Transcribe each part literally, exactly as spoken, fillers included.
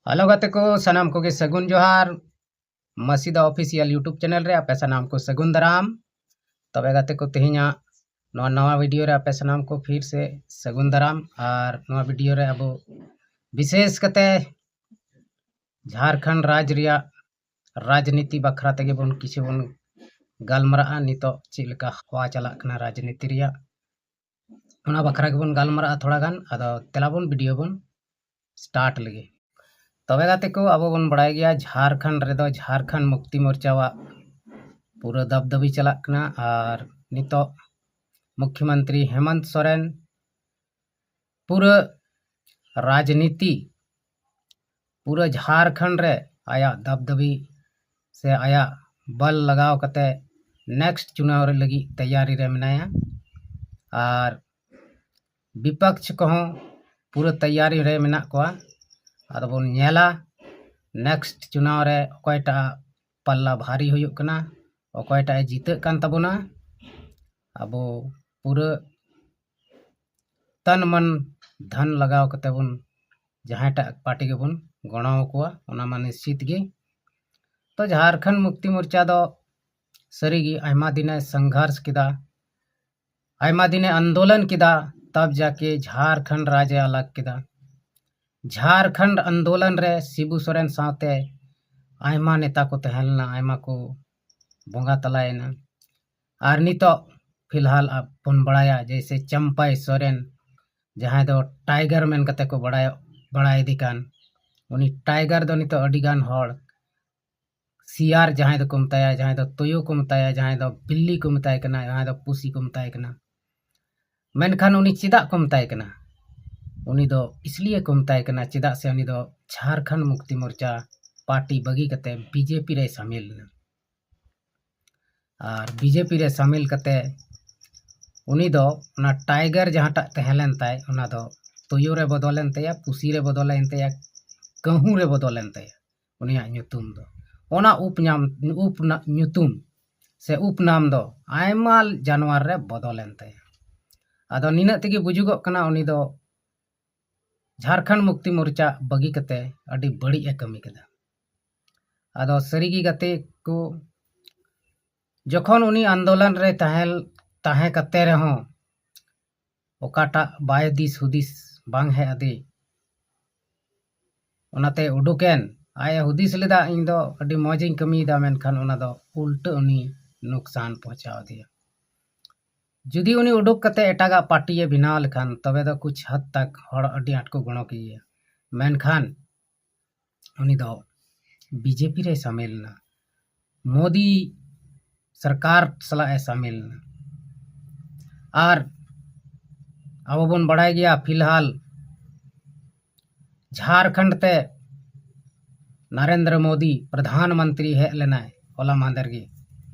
Hello ᱜᱟᱛᱮ ᱠᱚ, ᱥᱟᱱᱟᱢ ᱠᱚᱜᱮ ᱥᱟᱹᱜᱩᱱ ᱡᱚᱦᱟᱨ᱾ ᱢᱟᱥᱤᱫᱟ ᱚᱯᱷᱤᱥᱤᱭᱟᱞ YouTube ᱪᱮᱱᱮᱞ ᱨᱮ ᱟᱯᱮ ᱥᱟᱱᱟᱢ ᱠᱚ ᱥᱟᱹᱜᱩᱱ ᱫᱟᱨᱟᱢ᱾ ᱛᱚᱵᱮ ᱜᱟᱛᱮ ᱠᱚ, ᱛᱮᱦᱮᱧᱟᱜ ᱱᱚᱣᱟ ᱱᱟᱣᱟ ᱵᱷᱤᱰᱤᱭᱳ ᱨᱮ ᱟᱯᱮ ᱥᱟᱱᱟᱢ ᱠᱚ ᱯᱷᱤᱨ ᱥᱮ ᱥᱟᱹᱜᱩᱱ ᱫᱟᱨᱟᱢ᱾ ᱟᱨ ᱱᱚᱣᱟ ᱵᱷᱤᱰᱤᱭᱳ ᱨᱮ ᱟᱵᱚ ᱵᱤᱥᱮᱥ ᱠᱟᱛᱮ ᱡᱷᱟᱲᱠᱷᱚᱸᱰ ᱨᱟᱡᱽ ᱨᱮᱭᱟᱜ ᱨᱟᱡᱽᱱᱤᱛᱤ ᱵᱟᱠᱷᱨᱟ ᱛᱮᱜᱮ ᱵᱚᱱ ᱠᱤᱪᱷᱩ ᱵᱚᱱ ᱜᱟᱞᱢᱟᱨᱟᱜᱼᱟ᱾ ᱱᱤᱛᱚᱜ ᱪᱮᱫ ᱞᱮᱠᱟ ᱦᱟᱣᱟ ᱪᱟᱞᱟᱜ ᱠᱟᱱᱟ ᱨᱟᱡᱽᱱᱤᱛᱤ ᱨᱮᱭᱟᱜ, ᱚᱱᱟ ᱵᱟᱠᱷᱨᱟ ᱜᱮᱵᱚᱱ ᱜᱟᱞᱢᱟᱨᱟᱜᱼᱟ ᱛᱷᱚᱲᱟ ᱜᱟᱱ᱾ ᱟᱫᱚ ᱛᱮᱞᱟ ᱵᱚᱱ ᱵᱷᱤᱰᱤᱭᱳ ᱵᱚᱱ ᱥᱴᱟᱨᱴ ᱞᱮᱜᱮ᱾ ᱛᱚᱵᱮ ᱜᱟᱛᱮ ᱠᱚ, ᱟᱵᱚ ᱵᱚᱱ ᱵᱟᱲᱟᱭ ᱜᱮᱭᱟ ᱡᱷᱟᱲᱠᱷᱚᱸᱰ ᱨᱮᱫᱚ ᱡᱷᱟᱲᱠᱷᱚᱸᱰ ᱢᱩᱠᱛᱤ ᱢᱳᱨᱪᱟᱣᱟᱜ ᱯᱩᱨᱟᱹ ᱫᱟᱵᱫᱟᱵᱤ ᱪᱟᱞᱟᱜ ᱠᱟᱱᱟ᱾ ᱟᱨ ᱱᱤᱛᱚᱜ ᱢᱩᱠᱷᱭᱚᱢᱚᱱᱛᱨᱤ ᱦᱮᱢᱚᱱᱛ ᱥᱚᱨᱮᱱ ᱯᱩᱨᱟᱹ ᱨᱟᱡᱽᱱᱤᱛᱤ, ᱯᱩᱨᱟᱹ ᱡᱷᱟᱲᱠᱷᱚᱸᱰ ᱨᱮ ᱟᱭᱟᱜ ᱫᱟᱵᱫᱟᱵᱤ ᱥᱮ ᱟᱭᱟᱜ ᱵᱚᱞ ᱞᱟᱜᱟᱣ ᱠᱟᱛᱮ ᱱᱮᱠᱥᱴ ᱪᱩᱱᱟᱣ ᱨᱮ ᱞᱟᱹᱜᱤᱫ ᱛᱮᱭᱟᱨᱤ ᱨᱮ ᱢᱮᱱᱟᱭᱟ᱾ ᱟᱨ ᱵᱤᱯᱚᱠᱥ ᱠᱚᱦᱚᱸ ᱯᱩᱨᱟᱹ ᱛᱮᱭᱟᱨᱤ ᱨᱮ ᱢᱮᱱᱟᱜ ᱠᱚᱣᱟ᱾ ᱟᱫᱚ ᱵᱚᱱ ᱧᱮᱞᱟ ᱱᱮᱠᱥᱴ ᱪᱩᱱᱟᱣ ᱨᱮ ᱚᱠᱚᱭᱴᱟᱜ ᱯᱟᱞᱞᱟ ᱵᱷᱟᱨᱤ ᱦᱩᱭᱩᱜ ᱠᱟᱱᱟ, ᱚᱠᱚᱭᱴᱟᱜ ᱮ ᱡᱤᱛᱟᱹᱜ ᱠᱟᱱ ᱛᱟᱵᱚᱱᱟ᱾ ᱟᱵᱚ ᱯᱩᱨᱟᱹ ᱛᱟᱱ ᱢᱟᱱ ᱫᱷᱟᱱ ᱞᱟᱜᱟᱣ ᱠᱟᱛᱮ ᱵᱚᱱ ᱡᱟᱦᱟᱸᱭᱴᱟᱜ ᱯᱟᱨᱴᱤ ᱜᱮᱵᱚᱱ ᱜᱚᱲᱚ ᱟᱠᱚᱣᱟ, ᱚᱱᱟ ᱢᱟ ᱱᱤᱥᱪᱤᱛ ᱜᱮ᱾ ᱛᱚ ᱡᱷᱟᱲᱠᱷᱚᱸᱰ ᱢᱩᱠᱛᱤ ᱢᱳᱨᱪᱟ ᱫᱚ ᱥᱟᱹᱨᱤᱜᱮ ᱟᱭᱢᱟ ᱫᱤᱱᱮ ᱥᱚᱝᱜᱷᱟᱨᱥ ᱠᱮᱫᱟ, ᱟᱭᱢᱟ ᱫᱤᱱᱮ ᱟᱱᱫᱳᱞᱚᱱ ᱠᱮᱫᱟ, ᱛᱟᱵ ᱡᱟᱠᱮ ᱡᱷᱟᱲᱠᱷᱚᱸᱰ ᱨᱟᱡᱽ ᱮ ᱟᱞᱟᱜᱽ ᱠᱮᱫᱟ᱾ ᱡᱷᱟᱲᱠᱷᱚᱸᱰ ᱟᱱᱫᱳᱞᱚᱱ ᱨᱮ ᱥᱤᱵᱩ ᱥᱚᱨᱮᱱ ᱥᱟᱶᱛᱮ ᱟᱭᱢᱟ ᱱᱮᱛᱟ ᱠᱚ ᱛᱟᱦᱮᱸ ᱞᱮᱱᱟ, ᱟᱭᱢᱟ ᱠᱚ ᱵᱚᱸᱜᱟ ᱛᱟᱞᱟᱭᱮᱱᱟ᱾ ᱟᱨ ᱱᱤᱛᱚᱜ ᱯᱷᱤᱞᱦᱟᱞ ᱟᱵ ᱵᱚᱱ ᱵᱟᱲᱟᱭᱟ, ᱡᱮᱭᱥᱮ ᱪᱟᱢᱯᱟᱭ ᱥᱚᱨᱮᱱ, ᱡᱟᱦᱟᱸᱭ ᱫᱚ ᱴᱟᱭᱜᱟᱨ ᱢᱮᱱ ᱠᱟᱛᱮ ᱠᱚ ᱵᱟᱲᱟᱭ, ᱵᱟᱲᱟᱭᱮᱫᱮ ᱠᱟᱱ, ᱩᱱᱤ ᱴᱟᱭᱜᱟᱨ ᱫᱚ ᱱᱤᱛᱚᱜ ᱟᱹᱰᱤ ᱜᱟᱱ ᱦᱚᱲ ᱥᱤᱭᱟᱨ ᱡᱟᱦᱟᱸᱭ ᱫᱚᱠᱚ ᱢᱮᱛᱟᱭᱟ, ᱡᱟᱦᱟᱸᱭ ᱫᱚ ᱛᱩᱭᱩ ᱠᱚ ᱢᱮᱛᱟᱭᱟ, ᱡᱟᱦᱟᱸᱭ ᱫᱚ ᱵᱤᱞᱞᱤ ᱠᱚ ᱢᱮᱛᱟᱭ ᱠᱟᱱᱟ, ᱡᱟᱦᱟᱸᱭ ᱫᱚ ᱯᱩᱥᱤ ᱠᱚ ᱢᱮᱛᱟᱭ ᱠᱟᱱᱟ᱾ ᱢᱮᱱᱠᱷᱟᱱ ᱩᱱᱤ ᱪᱮᱫᱟᱜ ᱠᱚ ᱢᱮᱛᱟᱭ ᱠᱟᱱᱟ? ᱩᱱᱤ ᱫᱚ ᱤᱥᱞᱤᱭᱮ ᱠᱚ ᱢᱮᱛᱟᱭ ᱠᱟᱱᱟ, ᱪᱮᱫᱟᱜ ᱥᱮ ᱩᱱᱤ ᱫᱚ ᱡᱷᱟᱲᱠᱷᱚᱸᱰ ᱢᱩᱠᱛᱤ ᱢᱳᱨᱪᱟ ᱯᱟᱨᱴᱤ ᱵᱟᱹᱜᱤ ᱠᱟᱛᱮ ᱵᱤᱡᱮᱯᱤ ᱨᱮᱭ ᱥᱟᱢᱤᱞ ᱞᱮᱱᱟ᱾ ᱟᱨ ᱵᱤᱡᱮᱯᱤ ᱨᱮ ᱥᱟᱢᱤᱞ ᱠᱟᱛᱮ ᱩᱱᱤ ᱫᱚ ᱚᱱᱟ ᱴᱟᱭᱜᱟᱨ ᱡᱟᱦᱟᱸᱴᱟᱜ ᱛᱟᱦᱮᱸ ᱞᱮᱱ ᱛᱟᱭ, ᱚᱱᱟ ᱫᱚ ᱛᱩᱭᱩ ᱨᱮ ᱵᱚᱫᱚᱞᱮᱱ ᱛᱟᱭᱟ, ᱯᱩᱥᱤ ᱨᱮ ᱵᱚᱫᱚᱞᱮᱱ ᱛᱟᱭᱟ, ᱠᱟᱹᱦᱩ ᱨᱮ ᱵᱚᱫᱚᱞᱮᱱ ᱛᱟᱭᱟ᱾ ᱩᱱᱤᱭᱟᱜ ᱧᱩᱛᱩᱢ ᱫᱚ, ᱚᱱᱟ ᱩᱯ ᱧᱟᱢ, ᱩᱯ ᱨᱮᱱᱟᱜ ᱧᱩᱛᱩᱢ ᱥᱮ ᱩᱯᱱᱟᱢ ᱫᱚ ᱟᱭᱢᱟ ᱡᱟᱱᱣᱟᱨ ᱨᱮ ᱵᱚᱫᱚᱞᱮᱱ ᱛᱟᱭᱟ᱾ ᱟᱫᱚ ᱱᱤᱱᱟᱹᱜ ᱛᱮᱜᱮ ᱵᱩᱡᱩᱜᱚᱜ ᱠᱟᱱᱟ ᱩᱱᱤ ᱫᱚ ᱡᱷᱟᱲᱠᱷᱚᱸᱰ ᱢᱩᱠᱛᱤ ᱢᱳᱨᱪᱟ ᱵᱟᱹᱜᱤ ᱠᱟᱛᱮ ᱟᱹᱰᱤ ᱵᱟᱹᱲᱤᱡ ᱮ ᱠᱟᱹᱢᱤ ᱠᱮᱫᱟ᱾ ᱟᱫᱚ ᱥᱟᱹᱨᱤᱜᱮ ᱜᱟᱛᱮ ᱠᱚ, ᱡᱚᱠᱷᱚᱱ ᱩᱱᱤ ᱟᱱᱫᱳᱞᱚᱱ ᱨᱮ ᱛᱟᱦᱮᱸ, ᱛᱟᱦᱮᱸ ᱠᱟᱛᱮ ᱨᱮᱦᱚᱸ ᱚᱠᱟᱴᱟᱜ ᱵᱟᱭ ᱫᱤᱥ ᱦᱩᱫᱤᱥ ᱵᱟᱝ ᱦᱮᱡ ᱟᱫᱮ, ᱚᱱᱟᱛᱮ ᱩᱰᱩᱠᱮᱱ᱾ ᱟᱡ ᱮ ᱦᱩᱫᱤᱥ ᱞᱮᱫᱟ, "ᱤᱧ ᱫᱚ ᱟᱹᱰᱤ ᱢᱚᱡᱽ ᱤᱧ ᱠᱟᱹᱢᱤᱭᱮᱫᱟ", ᱢᱮᱱᱠᱷᱟᱱ ᱚᱱᱟ ᱫᱚ ᱩᱞᱴᱟᱹ ᱩᱱᱤ ᱱᱩᱠᱥᱟᱱ ᱯᱚᱦᱪᱟᱣ ᱟᱫᱮᱭᱟ᱾ ᱡᱩᱫᱤ ᱩᱱᱤ ᱩᱰᱩᱠ ᱠᱟᱛᱮ ᱮᱴᱟᱜᱟᱜ ᱯᱟᱨᱴᱤᱭᱮ ᱵᱮᱱᱟᱣ ᱞᱮᱠᱷᱟᱱ, ᱛᱚᱵᱮ ᱫᱚ ᱠᱩᱪ ᱦᱟᱫ ᱛᱟᱠ ᱦᱚᱲ ᱟᱹᱰᱤ ᱟᱸᱴ ᱠᱚ ᱜᱚᱲᱚ ᱠᱮᱭᱟ᱾ ᱢᱮᱱᱠᱷᱟᱱ ᱩᱱᱤ ᱫᱚ ᱵᱤᱡᱮᱯᱤ ᱨᱮᱭ ᱥᱟᱢᱤᱞ ᱮᱱᱟ, ᱢᱳᱫᱤ ᱥᱚᱨᱠᱟᱨ ᱥᱟᱞᱟᱜ ᱮ ᱥᱟᱢᱤᱞ ᱮᱱᱟ᱾ ᱟᱨ ᱟᱵᱚ ᱵᱚᱱ ᱵᱟᱲᱟᱭ ᱜᱮᱭᱟ, ᱯᱷᱤᱞᱦᱟᱞ ᱡᱷᱟᱨᱠᱷᱚᱸᱰ ᱛᱮ ᱱᱟᱨᱮᱱᱫᱨᱚ ᱢᱳᱫᱤ ᱯᱨᱚᱫᱷᱟᱱ ᱢᱚᱱᱛᱨᱤ ᱦᱮᱡ ᱞᱮᱱᱟᱭ ᱦᱚᱞᱟ ᱢᱟᱦᱫᱮᱨ ᱜᱮ,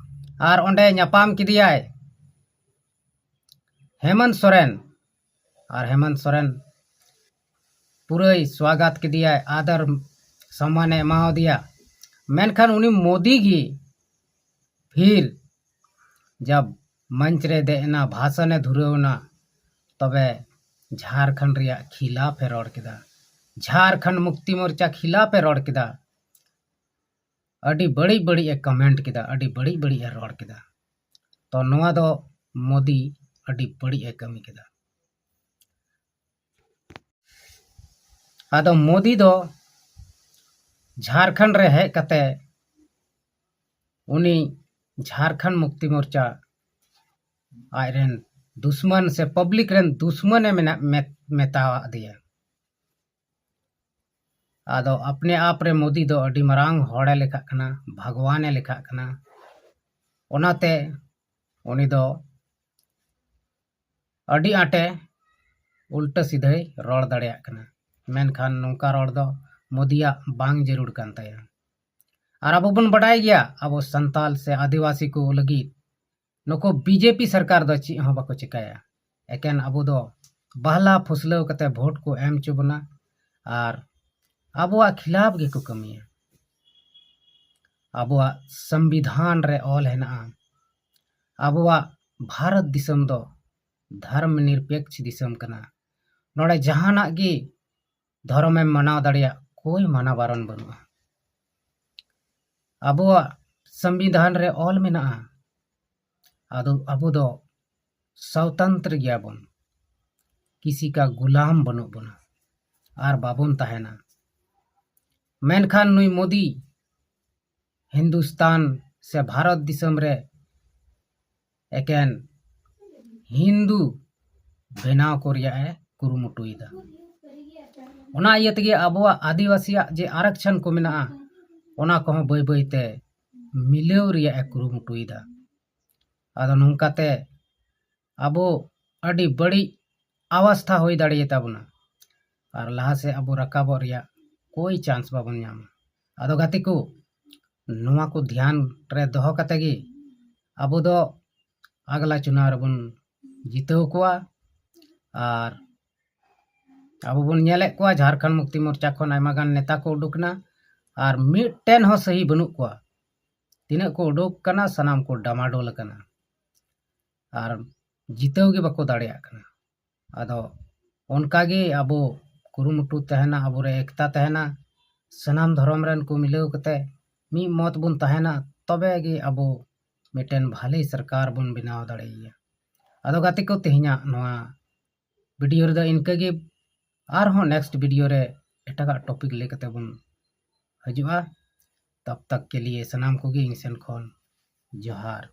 ᱟᱨ ᱚᱸᱰᱮ ᱧᱟᱯᱟᱢ ᱠᱮᱫᱮᱭᱟᱭ ᱦᱮᱢᱚᱱᱛ ᱥᱚᱨᱮᱱ᱾ ᱟᱨ ᱦᱮᱢᱚᱱᱛ ᱥᱚᱨᱮᱱ ᱯᱩᱨᱟᱹᱭ ᱥᱣᱟᱜᱟᱛ ᱠᱮᱫᱮᱭᱟᱭ, ᱟᱫᱚᱨ ᱥᱚᱢᱢᱟᱱᱮ ᱮᱢᱟᱣᱟᱫᱮᱭᱟ᱾ ᱢᱮᱱᱠᱷᱟᱱ ᱩᱱᱤ ᱢᱳᱫᱤ ᱜᱮ ᱯᱷᱤᱨ ᱡᱟᱵ ᱢᱚᱧᱪ ᱨᱮ ᱫᱮᱡ ᱮᱱᱟ, ᱵᱷᱟᱥᱚᱱᱮ ᱫᱷᱩᱨᱟᱹᱣ ᱮᱱᱟ, ᱛᱚᱵᱮ ᱡᱷᱟᱨᱠᱷᱚᱸᱰ ᱨᱮᱭᱟᱜ ᱠᱷᱤᱞᱟᱯ ᱮ ᱨᱚᱲ ᱠᱮᱫᱟ, ᱡᱷᱟᱨᱠᱷᱚᱸᱰ ᱢᱩᱠᱛᱤ ᱢᱳᱨᱪᱟ ᱠᱷᱤᱞᱟᱯ ᱮ ᱨᱚᱲ ᱠᱮᱫᱟ᱾ ᱟᱹᱰᱤ ᱵᱟᱹᱲᱤᱡ ᱵᱟᱹᱲᱤᱡ ᱮ ᱠᱚᱢᱮᱱᱴ ᱠᱮᱫᱟ, ᱟᱹᱰᱤ ᱵᱟᱹᱲᱤᱡ ᱵᱟᱹᱲᱤᱡ ᱮ ᱨᱚᱲ ᱠᱮᱫᱟ᱾ ᱛᱚ ᱱᱚᱣᱟ ᱫᱚ ᱢᱳᱫᱤ ᱟᱹᱰᱤ ᱵᱟᱹᱲᱤᱡ ᱮ ᱠᱟᱹᱢᱤ ᱠᱮᱫᱟ᱾ ᱟᱫᱚ ᱢᱳᱫᱤ ᱫᱚ ᱡᱷᱟᱨᱠᱷᱚᱸᱰ ᱨᱮ ᱦᱮᱡ ᱠᱟᱛᱮ ᱩᱱᱤ ᱡᱷᱟᱨᱠᱷᱚᱸᱰ ᱢᱩᱠᱛᱤ ᱢᱳᱨᱪᱟ ᱟᱡᱨᱮᱱ ᱫᱩᱥᱢᱟᱱ ᱥᱮ ᱯᱟᱵᱽᱞᱤᱠ ᱨᱮᱱ ᱫᱩᱥᱢᱟᱱᱮ ᱢᱮᱱᱟᱜ, ᱢᱮᱛ-, ᱢᱮᱛᱟᱣᱟᱫ ᱫᱮᱭᱟ᱾ ᱟᱫᱚ ᱟᱯᱱᱮ ᱟᱯ ᱨᱮ ᱢᱳᱫᱤ ᱫᱚ ᱟᱹᱰᱤ ᱢᱟᱨᱟᱝ ᱦᱚᱲᱮ ᱞᱮᱠᱷᱟᱜ ᱠᱟᱱᱟ, ᱵᱷᱟᱜᱽᱣᱟᱱᱮ ᱞᱮᱠᱷᱟᱜ ᱠᱟᱱᱟ᱾ ᱚᱱᱟᱛᱮ ᱩᱱᱤ ᱫᱚ ᱟᱹᱰᱤ ᱟᱸᱴᱮ ᱩᱞᱴᱟᱹ ᱥᱤᱫᱷᱟᱹᱭ ᱨᱚᱲ ᱫᱟᱲᱮᱭᱟᱜ ᱠᱟᱱᱟ᱾ ᱢᱮᱱᱠᱷᱟᱱ ᱱᱚᱝᱠᱟ ᱨᱚᱲ ᱫᱚ ᱢᱳᱫᱤᱭᱟᱜ ᱵᱟᱝ ᱡᱟᱹᱨᱩᱲ ᱠᱟᱱ ᱛᱟᱭᱟ᱾ ᱟᱨ ᱟᱵᱚ ᱵᱚᱱ ᱵᱟᱰᱟᱭ ᱜᱮᱭᱟ, ᱟᱵᱚ ᱥᱟᱱᱛᱟᱞ ᱥᱮ ᱟᱹᱫᱤᱵᱟᱹᱥᱤ ᱠᱚ ᱞᱟᱹᱜᱤᱫ ᱱᱩᱠᱩ ᱵᱤᱡᱮᱯᱤ ᱥᱚᱨᱠᱟᱨ ᱫᱚ ᱪᱮᱫ ᱦᱚᱸ ᱵᱟᱠᱚ ᱪᱤᱠᱟᱹᱭᱟ᱾ ᱮᱠᱮᱱ ᱟᱵᱚ ᱫᱚ ᱵᱟᱦᱞᱟ ᱯᱷᱩᱥᱞᱟᱹᱣ ᱠᱟᱛᱮ ᱵᱷᱳᱴ ᱠᱚ ᱮᱢ ᱦᱚᱪᱚ ᱵᱚᱱᱟ ᱟᱨ ᱟᱵᱚᱣᱟᱜ ᱠᱷᱤᱞᱟᱯ ᱜᱮᱠᱚ ᱠᱟᱹᱢᱤᱭᱟ᱾ ᱟᱵᱚᱣᱟᱜ ᱥᱚᱝᱵᱤᱫᱷᱟᱱ ᱨᱮ ᱚᱞ ᱦᱮᱱᱟᱜᱼᱟ, ᱟᱵᱚᱣᱟᱜ ᱵᱷᱟᱨᱚᱛ ᱫᱤᱥᱚᱢ ᱫᱚ ᱫᱷᱚᱨᱢ ᱱᱤᱨᱯᱮᱠᱥ ᱫᱤᱥᱚᱢ ᱠᱟᱱᱟ᱾ ᱱᱚᱰᱮ ᱡᱟᱦᱟᱱᱟᱜ ᱜᱮ ᱫᱷᱚᱨᱚᱢᱮᱢ ᱢᱟᱱᱟᱣ ᱫᱟᱲᱮᱭᱟᱜ, ᱠᱳᱭ ᱢᱟᱱᱟ ᱵᱟᱨᱚᱱ ᱵᱟᱹᱱᱩᱜᱼᱟ᱾ ᱟᱵᱚᱣᱟᱜ ᱥᱚᱝᱵᱤᱫᱷᱟᱱ ᱨᱮ ᱚᱞ ᱢᱮᱱᱟᱜᱼᱟ, ᱟᱫᱚ ᱟᱵᱚ ᱫᱚ ᱥᱚᱛᱚᱱᱛᱨᱚ ᱜᱮᱭᱟᱵᱚᱱ, ᱠᱤᱥᱤ ᱠᱟ ᱜᱩᱞᱟᱢ ᱵᱟᱹᱱᱩᱜ ᱵᱚᱱᱟ ᱟᱨ ᱵᱟᱵᱚᱱ ᱛᱟᱦᱮᱱᱟ᱾ ᱢᱮᱱᱠᱷᱟᱱ ᱱᱩᱭ ᱢᱳᱫᱤ ᱦᱤᱱᱫᱩᱥᱛᱟᱱ ᱥᱮ ᱵᱷᱟᱨᱚᱛ ᱫᱤᱥᱚᱢ ᱨᱮ ᱮᱠᱮᱱ ᱦᱤᱱᱫᱩ ᱵᱮᱱᱟᱣ ᱠᱚ ᱨᱮᱭᱟᱜ ᱮ ᱠᱩᱨᱩᱢᱩᱴᱩᱭᱮᱫᱟ᱾ ᱚᱱᱟ ᱤᱭᱟᱹ ᱛᱮᱜᱮ ᱟᱵᱚᱣᱟᱜ ᱟᱹᱫᱤᱵᱟᱹᱥᱤᱭᱟᱜ ᱡᱮ ᱟᱨᱚᱠᱪᱷᱚᱱ ᱠᱚ ᱢᱮᱱᱟᱜᱼᱟ, ᱚᱱᱟ ᱠᱚᱦᱚᱸ ᱵᱟᱹᱭ ᱵᱟᱹᱭ ᱛᱮ ᱢᱤᱞᱟᱹᱣ ᱨᱮᱭᱟᱜ ᱮ ᱠᱩᱨᱩᱢᱩᱴᱩᱭᱮᱫᱟ᱾ ᱟᱫᱚ ᱱᱚᱝᱠᱟᱛᱮ ᱟᱵᱚ ᱟᱹᱰᱤ ᱵᱟᱹᱲᱤᱡ ᱟᱵᱚᱥᱛᱷᱟ ᱦᱩᱭ ᱫᱟᱲᱮᱭᱟᱛᱟ ᱵᱚᱱᱟ ᱟᱨ ᱞᱟᱦᱟ ᱥᱮᱫ ᱟᱵᱚ ᱨᱟᱠᱟᱵᱚᱜ ᱨᱮᱭᱟᱜ ᱠᱳᱭ ᱪᱟᱱᱥ ᱵᱟᱵᱚᱱ ᱧᱟᱢᱟ᱾ ᱟᱫᱚ ᱜᱟᱛᱮ ᱠᱚ, ᱱᱚᱣᱟ ᱠᱚ ᱫᱷᱮᱭᱟᱱ ᱨᱮ ᱫᱚᱦᱚ ᱠᱟᱛᱮ ᱜᱮ ᱟᱵᱚ ᱫᱚ ᱟᱜᱽᱞᱟ ᱪᱩᱱᱟᱣ ᱨᱮᱵᱚᱱ ᱡᱤᱛᱟᱹᱣ ᱠᱚᱣᱟ᱾ ᱟᱨ ᱟᱵᱚ ᱵᱚᱱ ᱧᱮᱞᱮᱫ ᱠᱚᱣᱟ ᱡᱷᱟᱲᱠᱷᱚᱸᱰ ᱢᱩᱠᱛᱤ ᱢᱳᱨᱪᱟ ᱠᱷᱚᱱ ᱟᱭᱢᱟ ᱜᱟᱱ ᱱᱮᱛᱟ ᱠᱚ ᱩᱰᱩᱠ ᱮᱱᱟ, ᱟᱨ ᱢᱤᱫᱴᱮᱱ ᱦᱚᱸ ᱥᱟᱹᱦᱤ ᱵᱟᱹᱱᱩᱜ ᱠᱚᱣᱟ᱾ ᱛᱤᱱᱟᱹᱜ ᱠᱚ ᱩᱰᱩᱠ ᱠᱟᱱᱟ, ᱥᱟᱱᱟᱢ ᱠᱚ ᱰᱟᱢᱟᱰᱳᱞ ᱟᱠᱟᱱᱟ᱾ ᱟᱨ ᱡᱤᱛᱟᱹᱣ ᱜᱮ ᱵᱟᱠᱚ ᱫᱟᱲᱮᱭᱟᱜ ᱠᱟᱱᱟ᱾ ᱟᱫᱚ ᱚᱱᱠᱟ ᱜᱮ ᱟᱵᱚ ᱠᱩᱨᱩᱢᱩᱴᱩ ᱛᱟᱦᱮᱱᱟ, ᱟᱵᱚᱨᱮ ᱮᱠᱛᱟ ᱛᱟᱦᱮᱱᱟ, ᱥᱟᱱᱟᱢ ᱫᱷᱚᱨᱚᱢ ᱨᱮᱱ ᱠᱚ ᱢᱤᱞᱟᱹᱣ ᱠᱟᱛᱮ ᱢᱤᱫ ᱢᱚᱛ ᱵᱚᱱ ᱛᱟᱦᱮᱱᱟ, ᱛᱚᱵᱮ ᱜᱮ ᱟᱵᱚ ᱢᱤᱫᱴᱮᱱ ᱵᱷᱟᱞᱮ ᱥᱚᱨᱠᱟᱨ ᱵᱚᱱ ᱵᱮᱱᱟᱣ ᱫᱟᱲᱮᱭᱟᱜᱼᱟ᱾ ᱟᱫᱚ ᱜᱟᱛᱮ ᱠᱚ, ᱛᱮᱦᱮᱧᱟᱜ ᱱᱚᱣᱟ ᱵᱷᱤᱰᱤᱭᱳ ᱨᱮᱫᱚ ᱤᱱᱠᱟᱹ ᱜᱮ᱾ ᱟᱨᱦᱚᱸ ᱱᱮᱠᱥᱴ ᱵᱷᱤᱰᱤᱭᱳ ᱨᱮ ᱮᱴᱟᱜᱟᱜ ᱴᱚᱯᱤᱠ ᱞᱟᱹᱭ ᱠᱟᱛᱮ ᱵᱚᱱ ᱦᱤᱡᱩᱜᱼᱟ᱾ ᱛᱟᱵ ᱛᱟᱠ ᱠᱮ ᱞᱤᱭᱮ ᱥᱟᱱᱟᱢ ᱠᱚᱜᱮ ᱤᱧ ᱥᱮᱱ ᱠᱷᱚᱱ ᱡᱚᱦᱟᱨ᱾